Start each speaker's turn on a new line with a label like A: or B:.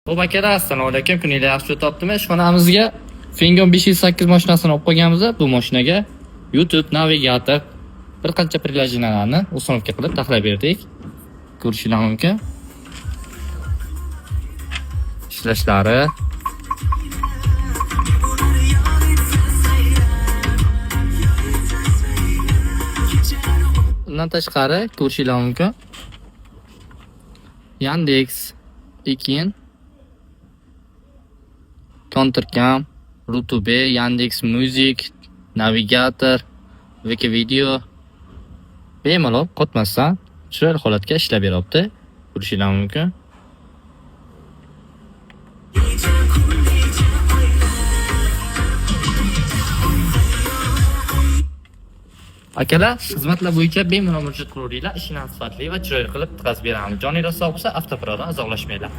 A: Xo'p akalar, assalomu alaykum. Kuninglar yaxshi o'tyaptimi? Ishxonamizga Fingon 508 mashinasini olib qo'yganmiz. Bu mashinaga YouTube, navigator, bir qancha приложенияларni установка qilib taxlab berdik. Ko'rishinglar mumkin. Ishlashlari. Undan tashqari ko'rishinglar mumkin. Yandex, keyin Countercam, Rutube, Yandex Music, Navigator, Wikivideo bemalol qotmasdan chiroyli holatga ishlab beryapti. Ko'rishinglar mumkin. Akalar, xizmatlar bo'yicha bemalol murojaat qilaveringlar. Ishini sifatli va chiroyli qilib bitkazib beramiz. Joninglar sog' bo'lsa, avtofirodan uzoqlashmanglar.